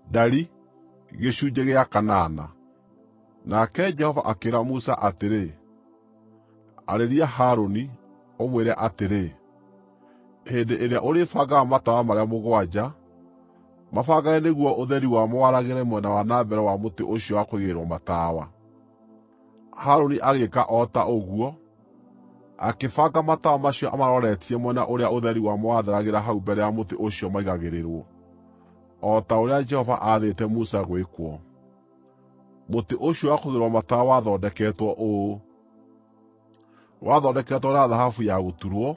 Ndari gĩcunjĩ gĩa kanana. Nake Jehova akĩĩra Musa atĩrĩ, “Arĩria Harũni, ũmwĩre atĩrĩ, ‘Hĩndĩ ĩrĩa ũrĩbangaga matawa marĩa mũgwanja, mabangage nĩguo ũtheri wamo waragĩre mwena wa na mbere wa mũtĩ ũcio wa kũigĩrĩrwo matawa.’ ” Harũni agĩĩka o ta ũguo, akĩbanga matawa macio amaroretie mwena ũrĩa ũtheri wamo watheragĩra hau mbere ya mũtĩ ũcio maigagĩrĩrwo, o ta ũrĩa Jehova aathĩte Musa gwĩkwo. Mũtĩ ũcio wa kũigĩrĩrwo matawa wathondeketwo ũũ: Wathondeketwo na thahabu ya gũturwo,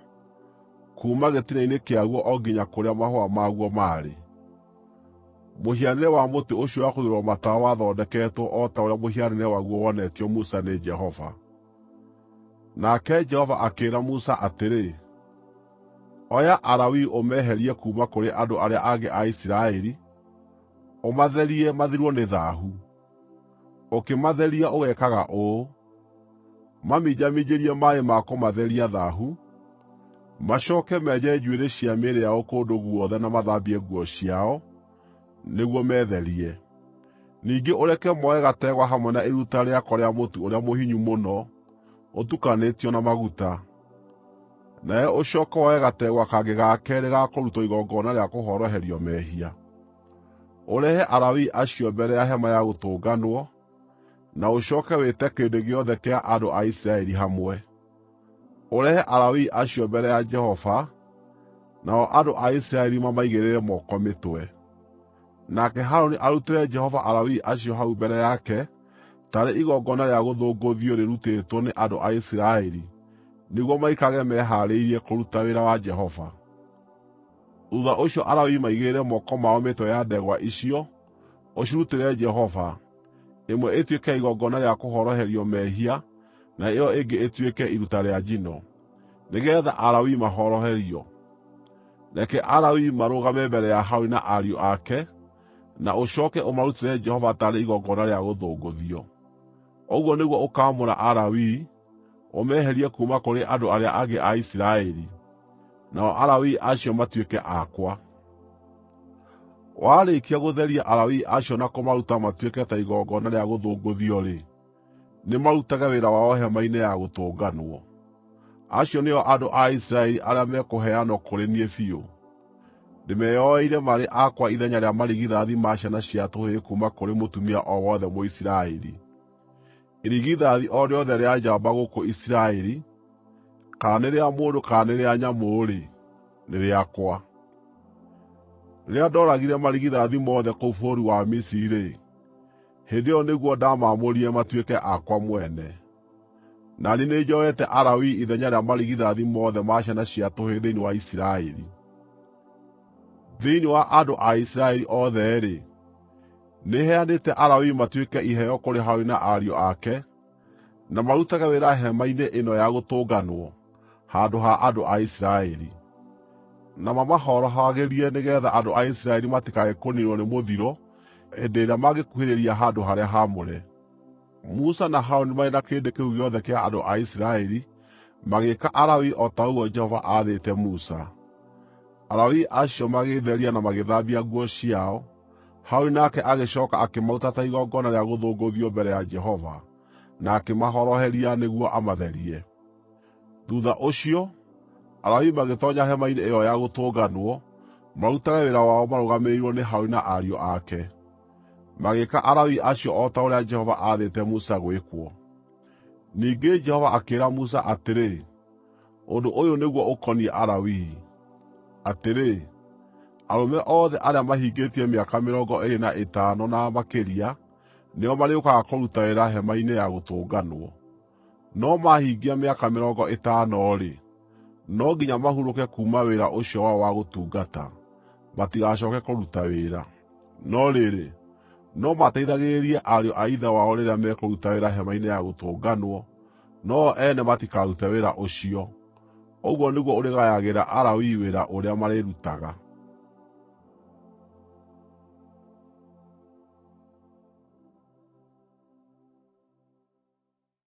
kuuma gĩtina-inĩ kĩaguo o nginya kũrĩa mahũa maguo maarĩ. Mũhianĩre wa mũtĩ ũcio wa kũigĩrĩrwo matawa wathondeketwo o ta ũrĩa mũhianĩre waguo wonetio Musa nĩ Jehova. Nake Jehova akĩĩra Musa atĩrĩ, “Oya Alawii ũmeherie kuuma kũrĩ andũ arĩa angĩ a Isiraeli, ũmatherie mathirwo nĩ thaahu. Ũkĩmatheria ũgeekaga ũũ: Maminjaminjĩrie maaĩ ma kũmatheria thaahu, macooke menje njuĩrĩ cia mĩĩrĩ yao kũndũ guothe na mathambie nguo ciao, nĩguo metherie. Ningĩ ũreke moe gategwa hamwe na iruta rĩako rĩa mũtu ũrĩa mũhinyu mũno ũtukanĩtio na maguta. Nawe ũcooke woe gategwa kangĩ ga keerĩ ga kũrutwo igongona rĩa kũhoroherio mehia. Ũrehe Alawii acio mbere ya Hema-ya-Gũtũnganwo, na ũcooke wĩte kĩrĩndĩ gĩothe kĩa andũ a Isiraeli hamwe. Ũrehe Alawii acio mbere ya Jehova, nao andũ a Isiraeli mamaigĩrĩre moko mĩtwe. Nake Harũni arutĩre Jehova Alawii acio hau mbere yake taarĩ igongona rĩa gũthũngũthio rĩrutĩtwo nĩ andũ a Isiraeli nĩguo maikarage mehaarĩirie kũruta wĩra wa Jehova. Thuutha ũcio Alawii maigĩrĩre moko mao mĩtwe ya ndegwa icio, ũcirutĩre Jehova, ĩmwe ĩtuĩke ya igongona rĩa kũhoroherio mehia na ĩyo ĩngĩ ĩtuĩke iruta rĩa njino, nĩgeetha Alawii mahoroherio. Reke Alawii marũgame mbere ya Harũni na ariũ ake, na ũcooke ũmarutĩre Jehova taarĩ igongona rĩa gũthũngũthio. Ũguo nĩguo ũkaamũra Alawii, ũmeherie kuuma kũrĩ andũ arĩa angĩ a Isiraeli, nao Alawii acio matuĩke akwa. Warĩkia gũtheria Alawii acio na kũmaruta matuĩke ta igongona rĩa gũthũngũthio-rĩ, nĩmarutage wĩra wao Hema-inĩ-ya-Gũtũnganwo. Acio nĩo andũ a Isiraeli arĩa mekũheanwo kũrĩ niĩ biũ. Ndĩmeyoeire marĩ akwa ithenya rĩa marigithathi ma ciana cia tũhĩĩ kuuma kũrĩ mũtumia o wothe Mũisiraeli. Irigithathi o rĩothe rĩa njamba gũkũ Isiraeli, kana nĩ rĩa mũndũ kana nĩ rĩa nyamũ-rĩ, nĩ rĩakwa. Rĩrĩa ndooragire marigithathi mothe kũu bũrũri wa Misiri-rĩ, hĩndĩ ĩyo nĩguo ndamaamũrire matuĩke akwa mwene. Na niĩ nĩnjoete Alawii ithenya rĩa marigithathi mothe ma ciana cia tũhĩĩ thĩinĩ wa Isiraeli. Thĩinĩ wa andũ a Isiraeli othe-rĩ, nĩheanĩte Alawii matuĩke iheo kũrĩ Harũni na ariũ ake, na marutage wĩra hema-inĩ ĩno ya Gũtũnganwo handũ ha andũ a Isiraeli, na mamahorohagĩrie nĩgeetha andũ a Isiraeli matikae kũniinwo nĩ mũthiro hĩndĩ ĩrĩa mangĩkuhĩrĩria handũ-harĩa-haamũre. Musa na Harũni marĩ na kĩrĩndĩ kĩu gĩothe kĩa andũ a Isiraeli magĩĩka Alawii o ta ũguo Jehova aathĩte Musa. Alawii acio magĩĩtheria na magĩthambia nguo ciao. Harũni nake agĩcooka akĩmaruta ta igongona rĩa gũthũngũthio mbere ya Jehova, na akĩmahoroheria nĩguo amatherie. Thuutha ũcio, Alawii magĩtoonya hema-inĩ ĩyo ya Gũtũnganwo marutage wĩra wao marũgamĩrĩirwo nĩ Harũni na ariũ ake. Magĩĩka Alawii acio o ta ũrĩa Jehova aathĩte Musa gwĩkwo. Ningĩ Jehova akĩĩra Musa atĩrĩ, Ũndũ ũyũ nĩguo ũkoniĩ Alawii: Atĩrĩ, arũme othe arĩa mahingĩtie mĩaka mĩrongo ĩĩrĩ na ĩtano na makĩria nĩo marĩũkaga kũruta wĩra Hema-inĩ-ya-Gũtũnganwo. No maahingia mĩaka mĩrongo ĩtano-rĩ, no nginya mahurũke kuuma wĩra ũcio wao wa gũtungata, matigacooke kũruta wĩra. No rĩrĩ, no mateithagĩrĩrie ariũ a ithe wao rĩrĩa mekũruta wĩra Hema-inĩ-ya-Gũtũnganwo, no-o ene matikarute wĩra ũcio. Ũguo nĩguo ũrĩgayagĩra Alawii wĩra ũrĩa marĩrutaga.